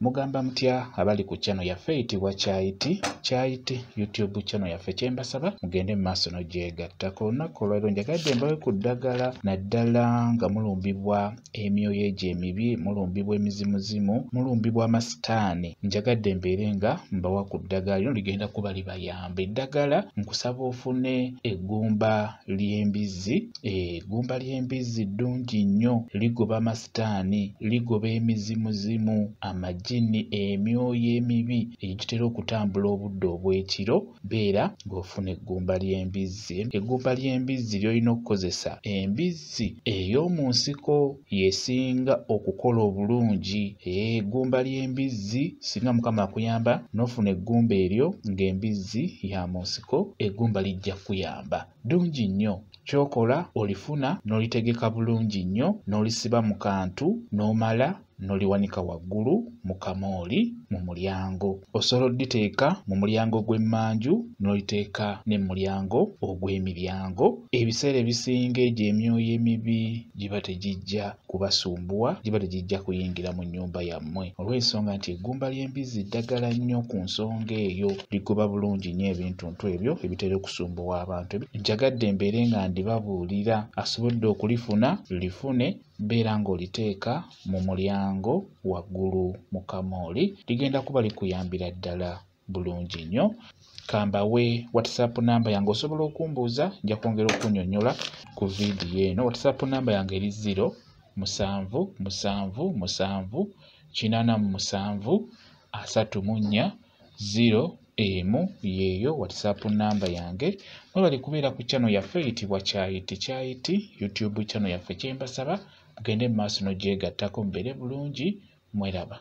Mugamba mutya abali ku channel yaffe eyitibwa Kyayiti Kyayiti YouTube channel yaffe? Kyembasaba mugende mu maaso n'ogyegattako. Olunaku olwaleero njagadde mbawe ku ddagala, naddala nga mulumbibwa emyoyo egyo emibi, mulumbibwa emizimuzimu, mulumbibwa amasitaani. Njagadde mbeere nga mbawa ku ddagala lino, ligenda kuba libayamba. Eddagala, nkusaba ofune eggumba ly'embizzi. Eggumba ly'embizzi ddungi nnyo, ligoba amasitaani, ligoba emizimuzimu, amajjini, emyoyo emibi egitera okutambula obudde obw'ekiro. Beera ng'ofuna eggumba ly'embizzi. Eggumba ly'embizzi ly'olina okukozesa, embizzi ey'omu nsiko y'esinga okukola obulungi. Eggumba ly'embizzi, singa Mukama akuyamba n'ofuna eggumba eryo ng'embizzi ya mu nsiko, eggumba lijja kukuyamba. Ddungi nnyo. Ky'okola, olifuna n'olitegeka bulungi nnyo, n'olisiba mu kantu, n'omala n'oliwanika waggulu mu kamooli mu mulyango. Osobola odditeeka mu mulyango gw'emmanju, n'oliteeka ne mu mulyango ogw'emiryango. Ebiseera ebisinga egyo emyoyo emibi giba tegijja kubasumbuwa, giba tegijja kuyingira mu nnyumba yammwe, olw'ensonga nti eggumba ly'embizzi ddagala nnyo ku nsonga eyo, ligoba bulungi nnyo ebintuntu ebyo ebitera okusumbuwa abantu. Njagadde mbeere nga ndibabuulira, asobodde okulifuna lifune, beera ng'oliteeka mu mulyango waggulu mu kamooli, ligenda kuba likuyambira ddala bulungi nnyo. Kambawe WhatsApp namba yange, osobola okumbuuza, nja kwongera okunnyonnyola ku vidiyo eno. WhatsApp namba yange eri 0 7 7 7 87 34 0 emu, yeeyo WhatsApp namba yange. Mwebale kubeera ku channel yaffe eyitibwa Kyayiti Kyayiti YouTube channel yaffe. Kyembasaba mugende mu maaso n'ogyegattako, mubeere bulungi, mweraba.